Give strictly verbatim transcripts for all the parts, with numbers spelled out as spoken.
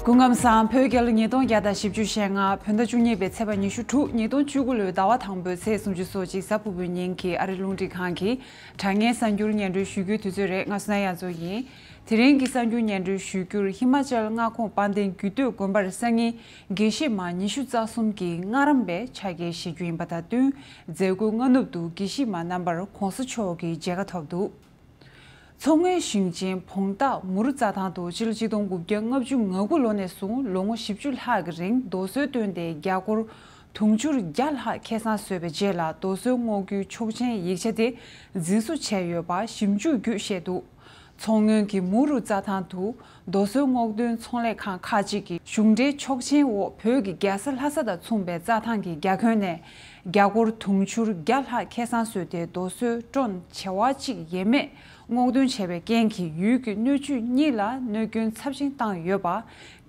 སྐུ་ཁམས་བཟང་། བོད་རྒྱལ་ལོ་ཉིས་སྟོང་བརྒྱ་དང་བཞི་བཅུ་ཞེ་ལྔ་བོད་ཟླ་བཅུ་གཉིས་པའི་ཚེས་པ་ཉི་ཤུ་དྲུག་ཉིས་སྟོང་བཅུ་དགུ་ལོའི་ཟླ་བ་དང་པོའི་ཚེས་སུམ་ཅུ་སོ་གཅིག་གཟའ་ཕུར་བུའི་ཉིན་གྱི་ཨ་རི་རླུང་འཕྲིན་ཁང་གི་དྲ་བརྙན་གསར་འགྱུར་སྙན་སྒྲོན་ཞུ་རྒྱུའི་དུས་ཚོད་རེད། ང་བསོད་ནམས་དབྱངས་མཚོ་ཡིན། དེ་རིང་གི་གསར་འགྱུར་སྙན་སྒྲོན་ཞུ་རྒྱུར། ཧི་མ་ཅལ་མངའ་ཁོངས་དཔལ་ལྡན་རྒྱུད་སྟོད་དགོན་པར་སང་ཉིན་དགེ་བཤེས་མ་ཉི་ཤུ་རྩ་གསུམ་གྱི་སྔ་རམ་པའི་ཕྱག་འཁྱེར་བཞེས་རྒྱུ་ཡིན་པ་དང་བསྟུན། མཛད་སྒོའི་སྔ་ནུབ་ཏུ་དགེ་བཤེས་མ་རྣམ་པར་༧གོང་ས་མཆོག་གི་མཇལ་ཁ་ཐོབ་འདུག། མཚོ་སྔོན་ཞིང་ཆེན་བོང་སྟག་མུ་རུ་རྩྭ་ཐང་དུ་ཕྱི་ལོ་ཆིག་སྟོང་དགུ་བརྒྱ་ལྔ་བཅུ་ང་དགུ་ལོ་ནས་བཟུང་ལོ་ངོ་བཞི་བཅུ་ལྷག་གི་རིང་རྡོ་སོལ་བཏོན་ཏེ་རྒྱ་སྒོར་དུང་ཕྱུར་བརྒྱ་ལྷག་ཁེ་བཟང་བཟོས་པའི་རྗེས་ལ། རྡོ་སོལ་སྔོག་རྒྱུའི་ཆོག་མཆན་ཡིག་ཆ་དེ་འཛིན་བཟུང་བྱས་ཡོད་པ་ཞིབ་འཇུག་བརྒྱུད་བཤད་འདུག། མཚོ་སྔོན་གྱི་མུ་རུ་རྩྭ་ཐང་དུ་རྡོ་སོལ་སྔོག་འདོན་ཚོང་ལས་ཁང་ཁག་ཅིག་གིས་གཞུང་འབྲེལ་ཆོག་མཆན་འོག་བོད་ཀྱི་རྒྱལ་ས་ལྷ་ས་དང་མཚུངས་པའི་རྩྭ་ཐང་གི་རྒྱ་ཁྱོན་ནས་རྒྱ་སྒོར་དུང་ཕྱུར་བརྒྱ་ལྷག་ཁེ་བཟང་བཟོས་ཏེ། རྡོ་སོལ་ཀྲོན་བྱེ་བ་གཅིག་ཡས་མས་སྔོག་འདོན་བྱས་པའི་རྐྱེན་གྱིས་ཡུལ་གྱི་སྣོད་བཅུད་གཉིས་ལ་གནོད་སྐྱོན་ཚབས་ཆེན་བཏང་ཡོད་པ་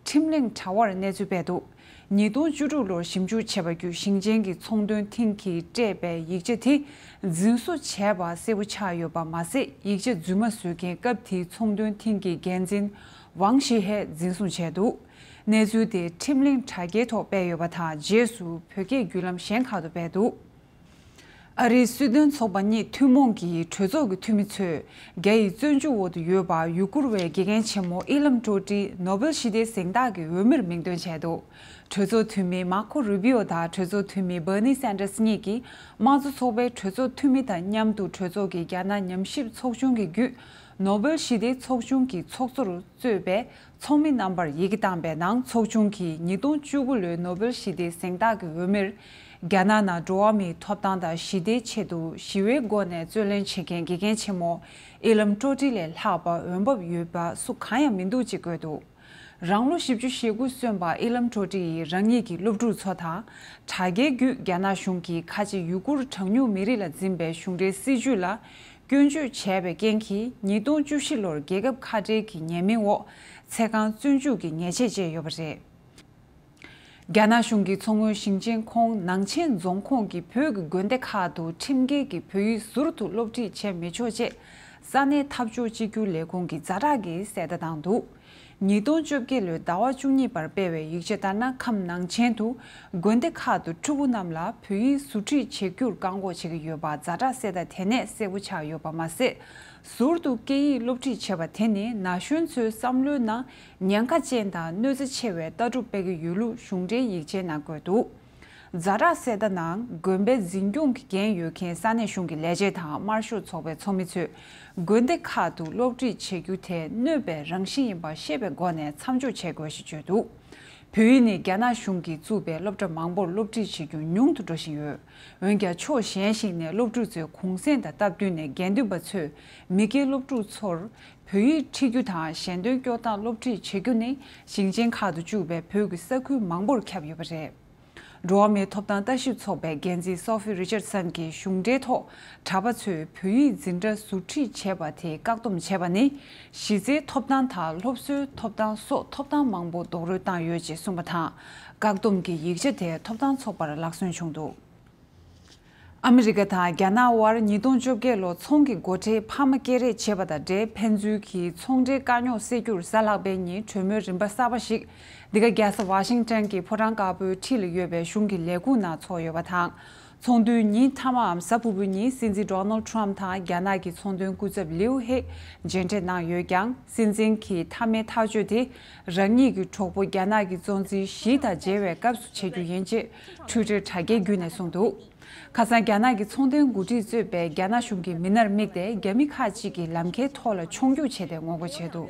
ཁྲིམས་གླེང་དྲ་བར་གནས་ཚུལ་སྤེལ་འདུག། ཉིས་སྟོང་བཅུ་དྲུག་ལོར་ཞིབ་འཇུག་བྱས་པ་བརྒྱུད་ཞིང་ཆེན་གྱི་ཚོང་དོན་ཐིང་གིས་སྤྲད་པའི་ཡིག་ཆ་དེ་འཛིན་བཟུང་བྱས་པ་གསལ་པོ་ཆགས་ཡོད་པ་མ་ཟད། ཡིག་ཆ་རྫུན་མ་བཟོ་མཁན་སྐབས་དེའི་ཚོང་དོན་ཐིང་གི་འགན་འཛིན་ཝང་ཞི་ཧེ་འཛིན་བཟུང་བྱས་འདུག། གནས་ཚུལ་དེ་ཁྲིམས་གླེང་དྲ་རྒྱའི་ཐོག་སྤེལ་ཡོད་པ་དང་། རྗེས་སུ་བོད་སྐད་བརྒྱུད་ལམ་གཞན་ཁག་ཏུ་སྤེལ་འདུག། ཨ་རིའི་སྲིད་དོན་ཚོགས་པ་གཉིས་ཐུན་མོང་གི་གྲོས་ཚོགས་ཀྱི་འཐུས་མི་ཚོས་རྒྱ་ཡི་བཙོན་འཇུག་འོག་ཏུ་ཡོད་པ་ཡུ་གུར་བའི་དགེ་རྒན་ཆེན་མོ་ཨི་ལམ་ཀྲོ་ཀྲི་ནོ་སྦེལ་ཞི་བདེའི་གཟེངས་རྟགས་ཀྱི་འོས་མིར་མིང་འདོན་བྱས་འདུག། གྲོས་ཚོགས་འཐུས་མི་མར་ཁོ་རུ་བི་ཨོ་དང་གྲོས་ཚོགས་འཐུས་མི་བར་ནི་སན་ཏྲར་སི་གཉིས་ཀྱིས་དམངས་གཙོ་ཚོགས་པའི་གྲོས་ཚོགས་འཐུས་མི་དང་མཉམ་དུ་གྲོས་ཚོགས་ཀྱི་རྒྱ་ནག་ཉམས་ཞིབ་ཚོགས་ཆུང་གི་བརྒྱུད་ནོ་སྦེལ་ཞི་བདེའི་ཚོགས་ཆུང་གི་ཚོགས་གཙོར་གཙོས་པའི་ཚོགས་མི་རྣམ་པར་ཡི་གེ་བཏང་པའི་ནང་། ཚོགས་ཆུང་གིས་ཉིས་སྟོང་བཅུ་དགུ་ལོའི་ནོ་སྦེལ་ཞི་བདེའི་གཟེངས་རྟགས་ཀྱི་འོས་མིར་རྒྱ་ནག་ནང་འགྲོ་བ་མིའི་ཐོབ་ཐང་དང་ཞི་བདེའི་ཆེད་དུ་ཞི་བའི་སྒོ་ནས་རྩོད་ལེན་བྱེད་མཁན་དགེ་རྒན་ཆེན་མོ་ཨི་ལམ་ཀྲོ་ཀྲི་ལས་ལྷག་པ་འོས་འབབ་ཡོད་པ་སུ་གང་ཡང་མི་འདུག་ཅེས་བཀོད་འདུག། རང་ལོ་བཞི་བཅུ་ཞེ་དགུ་སོན་པ་ཨི་ལམ་ཀྲོ་ཀྲི་ཡིས་རང་ཉིད་ཀྱི་སློབ་ཕྲུག་ཚོ་དང་དྲ་རྒྱའི་བརྒྱུད་རྒྱ་ནག་གཞུང་གིས་ཁ་ཆེ་ཡུ་གུར་གྲངས་ཉུང་མི་རིགས་ལ་འཛིན་པའི་གཞུང་འབྲེལ་སྲིད་བྱུས་ལ་སྐྱོན་བརྗོད་བྱས་པའི་རྐྱེན་གྱིས་ཉིས་སྟོང་བཅུ་བཞི་ལོར་རྒྱལ་ཁབ་ཁ་བྲལ་གྱི་ཉེས་མིང་འོག་ཚེ་གང་བཙོན་འཇུག་གི་ཉེས་ཆད་བཅད་ཡོད་པ་རེད། རྒྱ་ནག་གཞུང་གིས་མཚོ་སྔོན་ཞིང་ཆེན་ཁོངས་ནང་ཆེན་རྫོང་ཁོངས་ཀྱི་བོད་ཀྱི་དགོན་སྡེ་ཁག་ཏུ་ཁྲིམས་འགལ་གྱིས་བོད་ཡིག་ཟུར་དུ་སློབ་ཁྲིད་བྱེད་མི་ཆོག་ཅེས་ས་གནས་འཐབ་ཕྱོགས་གཅིག་གྱུར་ལས་ཁུངས་ཀྱིས་ཛ་དྲག་གི་གསལ་བརྡ་བཏང་འདུག། ཉིས་སྟོང་བཅོ་བརྒྱད་ལོའི་ཟླ་བ་བཅུ་གཉིས་པར་སྤེལ་བའི་ཡིག་ཆ་ལྟར་ན། ཁམས་ནང་ཆེན་དུ་དགོན་སྡེ་ཁག་ཏུ་ཕྲུ་གུ་རྣམས་ལ་བོད་ཡིག་ཟུར་ཁྲིད་བྱེད་རྒྱུར་བཀག་འགོག་བྱེད་ཀྱི་ཡོད་པ་ཛ་དྲག་གསལ་བརྡ་དེ་ནས་གསལ་པོ་ཆགས་ཡོད་པ་མ་ཟད། ཟུར་དུ་སྐད་ཡིག་སློབ་ཁྲིད་བྱེད་པ་དེ་ནི་ན་གཞོན་ཚོའི་བསམ་བློའི་ནང་ཉེན་ཁ་ཅན་དང་གནོད་འཚེ་ཆེ་བའི་ལྟ་གྲུབ་སྤེལ་གྱི་ཡོད་ལུགས་གཞུང་འབྲེལ་ཡིག་ཆའི་ནང་བཀོད་འདུག། ཛ་དྲག་གསལ་བརྡ་ནང་དགོན་པའི་འཛིན་སྐྱོང་གི་འགན་ཡོད་མཁན་ས་གནས་གཞུང་གི་ལས་བྱེད་དང་དམར་ཤོག་ཚོགས་པའི་ཚོགས་མི་ཚོས་དགོན་སྡེ་ཁག་ཏུ་སློབ་ཁྲིད་བྱེད་རྒྱུ་དེ་གནོད་པའི་རང་བཞིན་ཡིན་པ་ཤེས་པའི་སྒོ་ནས་མཚམས་འཇོག་བྱེད་དགོས་ཞེས་བརྗོད་འདུག། བོད་ཡིག་ནི་རྒྱ་ནག་གཞུང་གིས་བཙུགས་པའི་སློབ་གྲྭ་མང་པོར་སློབ་ཁྲིད་བྱེད་རྒྱུ་ཉུང་དུ་འགྲོ་བཞིན་ཡོད། འོན་ཀྱང་ཕྱོགས་གཞན་ཞིག་ནས་སློབ་ཕྲུག་ཚོའི་གུང་གསེང་དང་སྟབས་བསྟུན་ནས་དགེ་འདུན་པ་ཚོས་མི་སྒེར་སློབ་ཕྲུག་ཚོར་བོད་ཡིག་ཁྲིད་རྒྱུ་དང་ཞལ་འདོན་སྐྱོར་སྟངས་སློབ་ཁྲིད་བྱེད་རྒྱུ་ནི་ཞིང་ཆེན་ཁག་ཏུ་བཙུགས་པའི་བོད་ཀྱི་ས་ཁུལ་མང་པོར་ཁྱབ་ཡོད་པ་རེད། འགྲོ་བ་མིའི་ཐོབ་ཐང་ལྟ་ཞིབ་ཚོགས་པའི་འགན་འཛིན་སོ་ཧྥི་རི་ཅར་སན་གྱིས་གཞུང་འབྲེལ་ཐོག་གྲྭ་པ་ཚོས་བོད་ཡིག་འཛིན་གྲྭ་ཟུར་ཁྲིད་བྱས་པ་དེ་བཀག་སྡོམ་བྱས་པ་ནི། གཞི་རྩའི་ཐོབ་ཐང་དང་སློབ་གསོའི་ཐོབ་ཐང་སོགས་ཐོབ་ཐང་མང་པོ་རྡོག་རོལ་བཏང་ཡོད་ཅེས་གསུངས་པ་དང་། བཀག་སྡོམ་གྱི་ཡིག་ཆ་དེ་ཐོབ་ཐང་ཚོགས་པར་ལག་སོན་བྱུང་འདུག། ཨ་མི་རི་ཀ་དང་རྒྱ་ནག་དབར་ཉིས་སྟོང་བཅོ་བརྒྱད་ལོ་ཚོང་གི་སྒོ་ཁྲལ་འཕར་མ་སྐྱེལ་རེས་བྱས་པ་དང་འབྲེལ། ཕན་ཚུན་གྱི་ཚོང་འབྲེལ་དཀའ་རྙོག་སེལ་རྒྱུར་གཟའ་ལྷག་པའི་ཉིན་གྲོས་མོལ་རིམ་པ་གསར་པ་ཞིག་འདི་ག་རྒྱལ་ས་ཝ་ཤིང་ཊོན་གྱི་ཕོ་བྲང་དཀར་པོའི་འཁྲིས་ལ་ཡོད་པའི་གཞུང་གི་ལས་ཁུངས་ནང་ཚོགས་ཡོད་པ་དང་། ཚོགས་འདུའི་ཉིན་མཐའ་མའམ་གཟའ་ཕུར་བུའི་ཉིན་སྲིད་འཛིན་ཌོ་ནལ་ཌི་ཊརམ་ཕི་དང་རྒྱ་ནག་གི་ཚོང་དོན་སྐུ་ཚབ་ལིའུ་ཧེ་མཇལ་འཕྲད་གནང་ཡོད་ཀྱང་། སྲིད་འཛིན་གྱི་མཐའ་མའི་ཐག་གཅོད་དེ་རང་ཉིད་ཀྱི་གྲོགས་པོ་རྒྱ་ནག་གི་གཙོ་འཛིན་ཞི་དང་མཇལ་བའི་སྐབས་སུ་བྱེད་རྒྱུ་ཡིན་ཅེས་ཊུའི་ཊར་དྲ་རྒྱའི་བརྒྱུད་ནས་གསུངས་འདུག། ཁ་སང་རྒྱ་ནག་གི་ཚོང་དོན་འགོ་ཁྲིད་གཙོས་པའི་རྒྱ་ནག་གཞུང་གི་མི་སྣར་དམིགས་ཏེ་རྒྱ་མི་ཁག་ཅིག་གིས་ལམ་ཁའི་ཐོག་ལ་མཆོང་རྒྱུག་བྱས་ཏེ་ངོ་རྒོལ་བྱས་འདུག།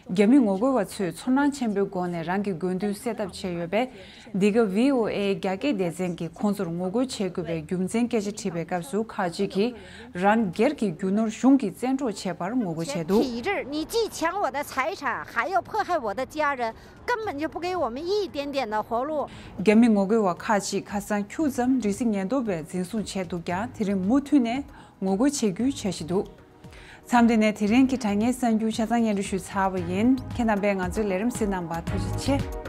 རྒྱ་མི་ངོ་རྒོལ་བ་ཚོས་ཚོར་སྣང་ཆེན་པོའི་སྒོ་ནས་རང་གི་དགོས་འདུན་སེལ་ཐབས་བྱས་ཡོད་པས། འདི་ག་ཝི་ཨོ་ཨེ་རྒྱ་སྐད་སྡེ་ཚན་གྱིས་ཁོང་ཚོར་ངོ་རྒོལ་བྱེད་དགོས་པའི་རྒྱུ་མཚན་སྐད་ཆ་དྲིས་པའི་སྐབས་སུ། ཁག་ཅིག་གིས་རང་སྒེར་གྱི་རྒྱུ་ནོར་གཞུང་གིས་བཙན་འཕྲོག་བྱས་པར་ངོ་རྒོལ་བྱས་འདུག། 体制，你既抢我的财产，还要迫害我的家人，根本就不给我们一点点的活路。 རྒྱ་མི་ངོ་རྒོལ་བ་ཁག་ཅིག་ཁ་སང་ཁྱུག་ཙམ་རི་སི་ཉེན་རྟོག་པས་འཛིན་བཟུང་བྱས་འདུག་ཀྱང་། དེ་རིང་མུ་མཐུད་ནས་ངོ་རྒོལ་བྱེད་རྒྱུའི་འཆར་གཞི་འདུག། མཚམས་འདི་ནས་དེ་རིང་གི་དྲ་བརྙན་གསར་འགྱུར་ཆ་ཚང་སྙན་སྒྲོན་ཞུས་ཚར་བ་ཡིན། ཁྱེད་རྣམ་པས་ང་ཚོའི་ལས་རིམ་གཟིགས་གནང་བར་ཐུགས་རྗེ་ཆེ།